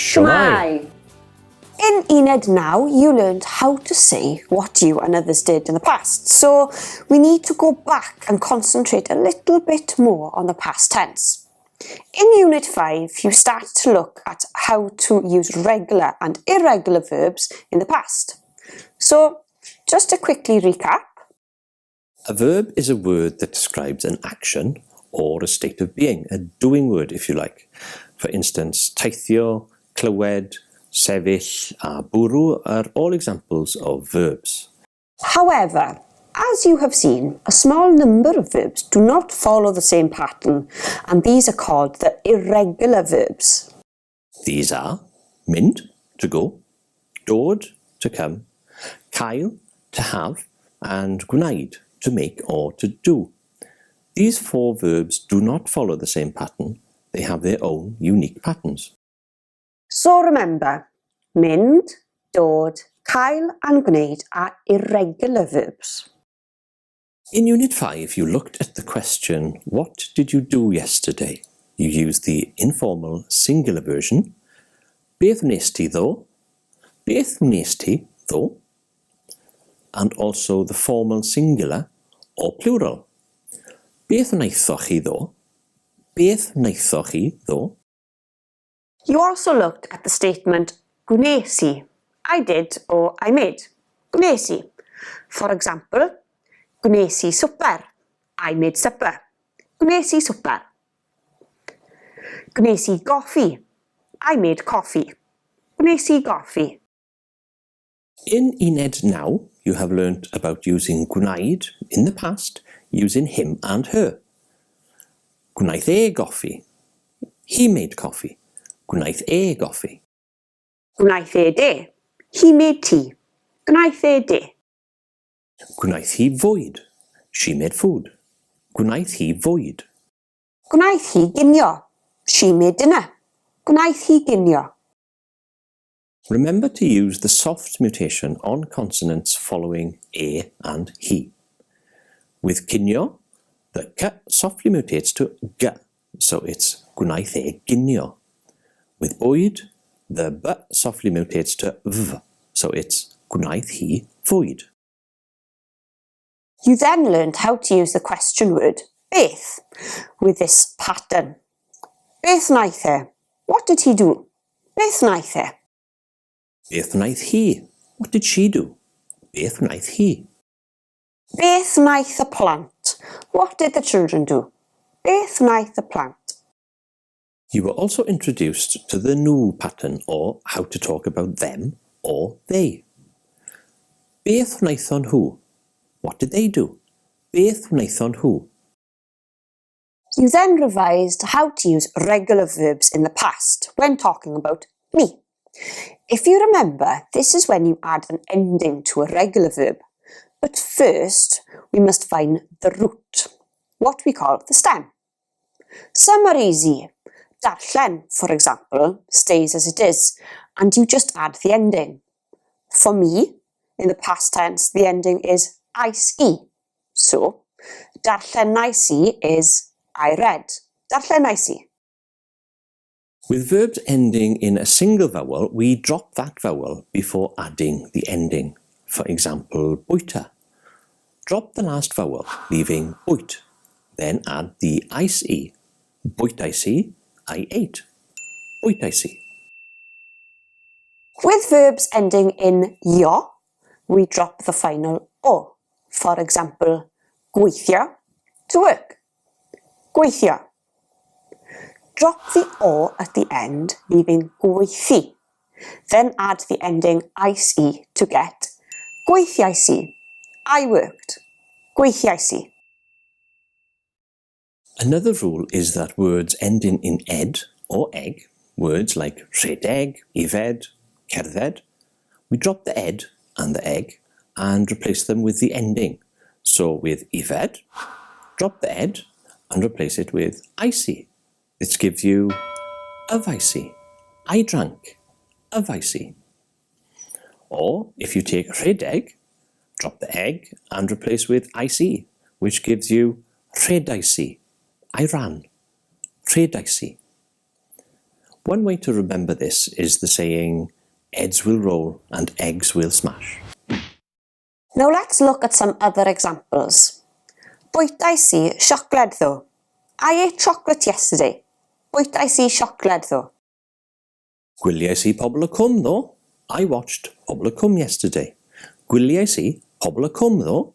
Shwmae! In Uned Naw, you learned how to say what you and others did in the past. So we need to go back and concentrate a little bit more on the past tense. In Unit 5, you start to look at how to use regular and irregular verbs in the past. So, just to quickly recap. A verb is a word that describes an action or a state of being, a doing word if you like. For instance, teithio, clywed, sefyll a bwrw are all examples of verbs. However, as you have seen, a small number of verbs do not follow the same pattern, and these are called the irregular verbs. These are mynd, to go, dod, to come, cael, to have, and gwneud, to make or to do. These four verbs do not follow the same pattern, they have their own unique patterns. So remember, mynd, dod, cael and gwneud are irregular verbs. In Unit 5, you looked at the question, What did you do yesterday? You used the informal singular version. Beth wnest ti ddoe? Beth wnest ti ddoe? And also the formal singular or plural. Beth wnaethoch chi ddoe? Beth wnaethoch chi ddoe? You also looked at the statement gwnes i, I did or I made. Gwnes i. For example, gwnes i swper. I made supper. Gwnes i swper. Gwnes i goffi. I made coffee. Gwnes i goffi. In Uned Naw, you have learnt about using gwnaed in the past using him and her. Gwnaeth e goffi. He made coffee. Gwnaeth e goffi. Gwnaeth e de. He made tea. Gwnaeth e de. Gwnaeth hi fwyd. She made food. Gwnaeth hi fwyd. Gwnaeth hi ginio. She made dinner. Gwnaeth hi ginio. Remember to use the soft mutation on consonants following e and hi. With cinio, the k softly mutates to g, so it's gwnaeth e ginio. With bwyd, the b softly mutates to v, so it's gwnaeth hi fwyd. You then learned how to use the question word beth with this pattern. Beth wnaeth e? What did he do? Beth wnaeth e? Beth wnaeth hi? What did she do? Beth wnaeth hi? Beth wnaeth y plant? What did the children do? Beth wnaeth y plant? You were also introduced to the nhw pattern, or how to talk about them or they. Beth wnaethon nhw? What did they do? Beth wnaethon nhw? You then revised how to use regular verbs in the past when talking about me. If you remember, this is when you add an ending to a regular verb. But first, we must find the root, what we call the stem. Some are easy. Darllen, for example, stays as it is, and you just add the ending. For me, in the past tense, the ending is ais i. So, darllenais i is I read. Darllenais i. With verbs ending in a single vowel, we drop that vowel before adding the ending. For example, bwyta. Drop the last vowel, leaving bwyt. Then add the ais i. Bwytais i, I ate. Bwytais i. With verbs ending in io, we drop the final o. For example, gweithio, to work. Gweithio. Drop the o at the end, leaving gweithie. Then add the ending ais i to get gweithiais i. I worked. Gweithiais i. Another rule is that words ending in ed or eg, words like rhedeg, yfed, cerdded, we drop the ed and the eg and replace them with the ending. So with yfed, drop the ed and replace it with ais i. This gives you yfais i, I drank, yfais i. Or if you take rhedeg, drop the eg and replace with ais i, which gives you rhedais i, I ran, rhedais i. One way to remember this is the saying, heads will roll and eggs will smash. Now let's look at some other examples. Bwytais i siocled ddoe. I ate chocolate yesterday. Bwytais i siocled ddoe. Gwyliais i Pobol y Cwm ddoe. I watched Pobol y Cwm yesterday. Gwyliais i Pobol y Cwm ddoe.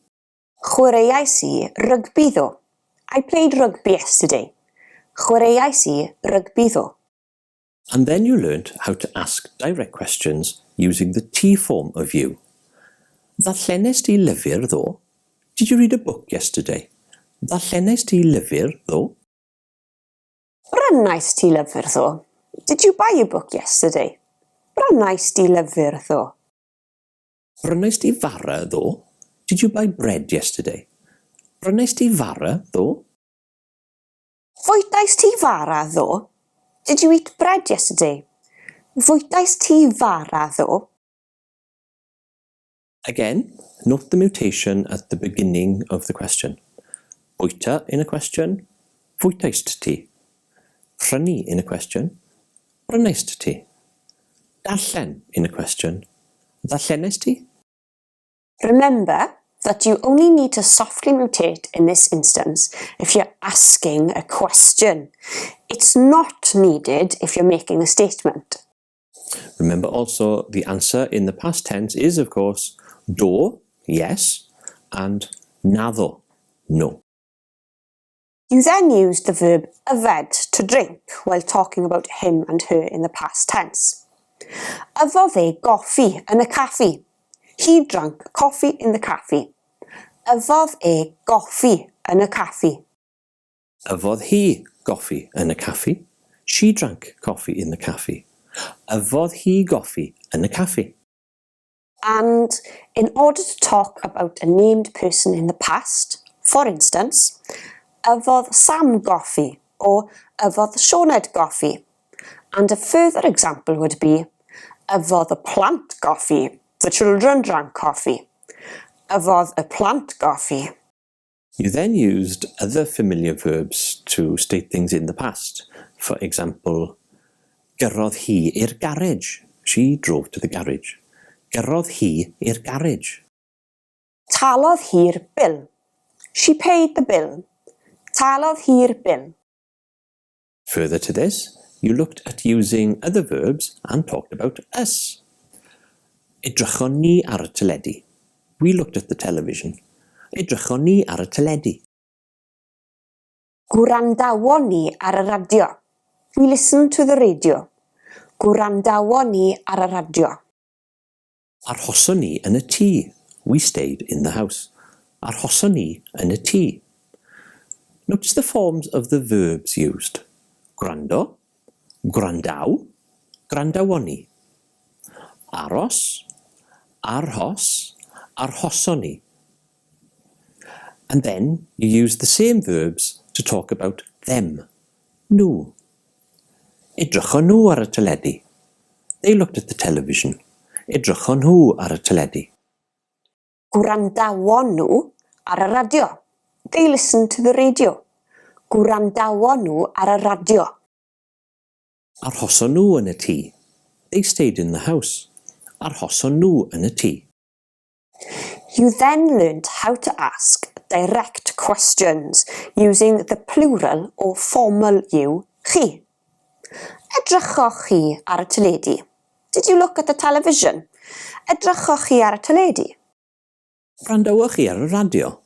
Chwaraeais i rygbi ddoe. I played rugby yesterday. Chwaraeais i rygbi ddoe. And then you learnt how to ask direct questions using the ti form of you. Ddarllenest ti lyfr ddoe? Did you read a book yesterday? Ddarllenest ti lyfr ddoe? Brynaist ti lyfr ddoe? Did you buy a book yesterday? Brynaist ti lyfr ddoe? Brynaist ti fara ddoe? Did you buy bread yesterday? Brynaist ti fara ddoe? Fwytaist ti fara ddoe? Did you eat bread yesterday? Fwytaist ti fara ddoe? Again, note the mutation at the beginning of the question. Bwyta in a question, fwytaist ti. Prynu in a question, brynaist ti. Darllen in a question, ddarllenest ti? Remember that you only need to softly mutate in this instance if you're asking a question. It's not needed if you're making a statement. Remember also the answer in the past tense is, of course, do, yes, and naddo, no. You then used the verb yfed, to drink, while talking about him and her in the past tense. Yfodd e goffi yn y caffi. He drank coffee in the caffi. Yfodd e goffi yn y caffi. Yfodd hi goffi yn y caffi. She drank coffee in the caffi. Yfodd hi goffi yn y caffi. And in order to talk about a named person in the past, for instance, yfodd Sam goffi or yfodd Sioned goffi. And a further example would be yfodd y plant goffi. The children drank coffee. Yfodd y plant goffi. You then used other familiar verbs to state things in the past. For example, gyrrodd hi i'r garej. She drove to the garage. Gyrrodd hi i'r garej. Talodd hi'r bil. She paid the bill. Talodd hi'r bil. Further to this, you looked at using other verbs and talked about us. Edrychon ni ar y teledu. We looked at the television. Edrychon ni ar y teledu. Gwrandawon ni ar y radio. We listened to the radio. Gwrandawon ni ar y radio. Arhoson ni yn y tŷ. We stayed in the house. Arhoson ni yn y tŷ. Notice the forms of the verbs used. Gwrando, gwrandaw, gwrandawon ni. Aros, arhos, arhoson ni. And then you use the same verbs to talk about them. Nhw. Edrychon nhw ar y teledu. They looked at the television. Edrychon nhw ar y teledu. Gwrandawon nhw ar y radio. They listened to the radio. Gwrandawon nhw ar y radio. Arhoson nhw yn y tŷ. They stayed in the house. Arhoson nhw yn y tŷ. You then learnt how to ask direct questions using the plural or formal you, chi. Edrychoch chi ar y teledu? Did you look at the television? Edrychoch chi ar y teledu? Wrandawoch chi ar y radio?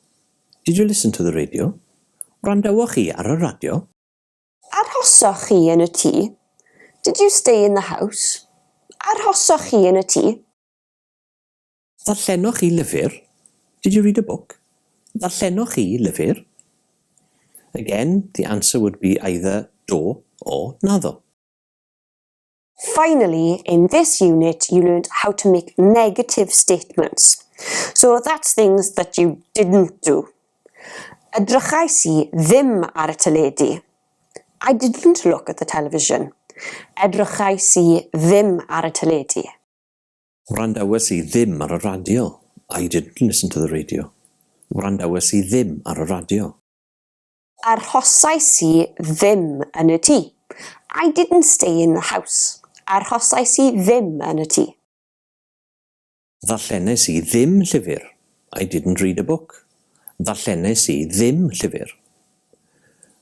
Did you listen to the radio? Wrandawoch chi ar y radio? Arhosoch chi yn y tŷ? Did you stay in the house? Arhosoch chi yn y tŷ? Ddarllenoch chi lyfr? Did you read a book? Ddarllenoch chi lyfr? Again, the answer would be either do or naddo. Finally, in this unit, you learned how to make negative statements. So that's things that you didn't do. Edrychais i ddim ar y teledu. I didn't look at the television. Edrychais i ddim ar y teledu. Wrandawes i ddim ar y radio. I didn't listen to the radio. Wrandawes i ddim ar y radio. Arhosais i ddim yn y tŷ. I didn't stay in the house. Arhosais i ddim yn y tŷ. Ddarllenes i ddim llyfr. I didn't read a book. Ddarllenes i ddim llyfr.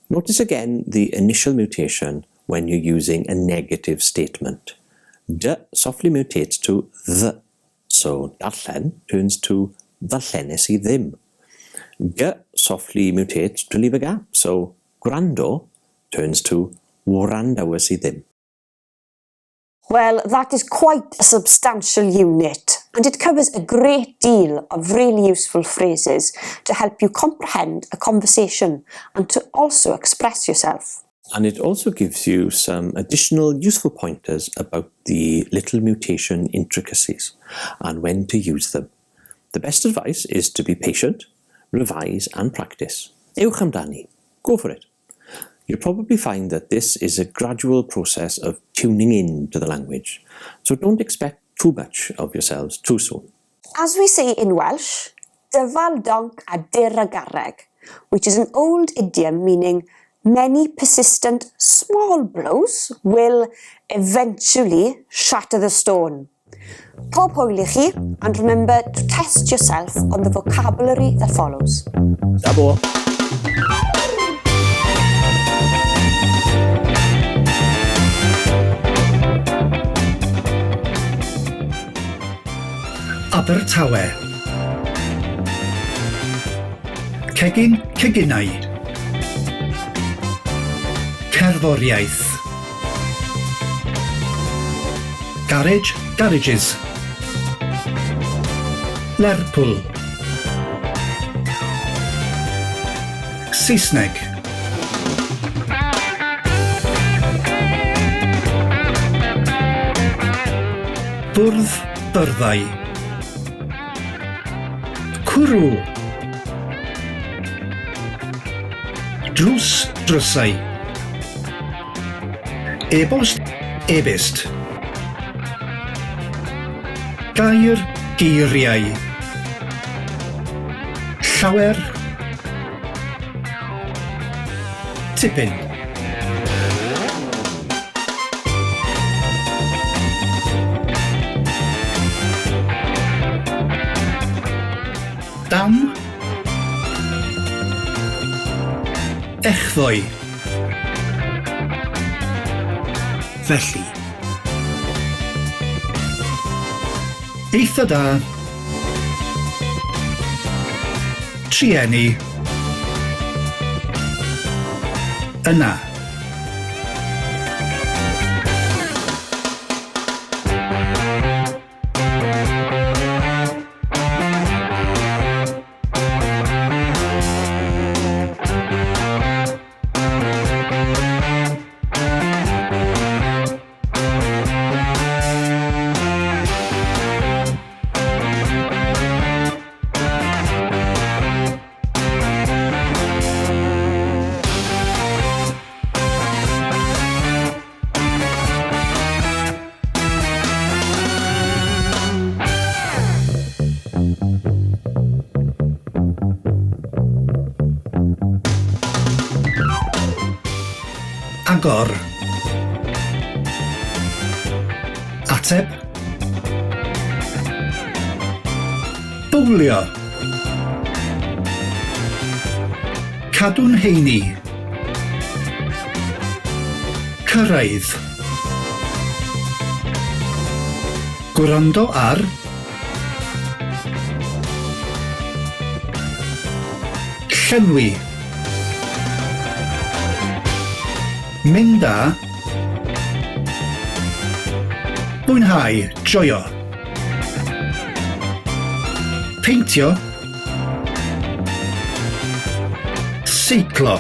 Notice again the initial mutation when you're using a negative statement. D softly mutates to th, so darllen turns to ddarllenes i ddim. G softly mutates to leave a gap, so gwrando turns to wrandawes i ddim. Well, that is quite a substantial unit, and it covers a great deal of really useful phrases to help you comprehend a conversation and to also express yourself. And it also gives you some additional useful pointers about the little mutation intricacies and when to use them. The best advice is to be patient, revise and practice. Ewch amdani. Go for it. You'll probably find that this is a gradual process of tuning in to the language, so don't expect too much of yourselves too soon. As we say in Welsh, dyfal donc a dur y garreg, which is an old idiom meaning many persistent small blows will eventually shatter the stone. Pob hwyl i chi, and remember to test yourself on the vocabulary that follows. Ta bo! Abertawe. Cegin, ceginau. Cerddoriaeth. Garej, garages. Lerpwl. Saesneg. Bwrdd, byrddau. Cwrw. Drws, drysau. E-bost, e-byst. Gair, geiriau. Llawer. Tipyn. Dan. Echddoe. Felly. Eitha da. Trueni. Yna. Agor. Ateb. Bowlio. Cadw'n heini. Cyrraedd. Gwrando ar. Llenwi. Mynd â. Mwynhau, joio. Peintio. Seiclo.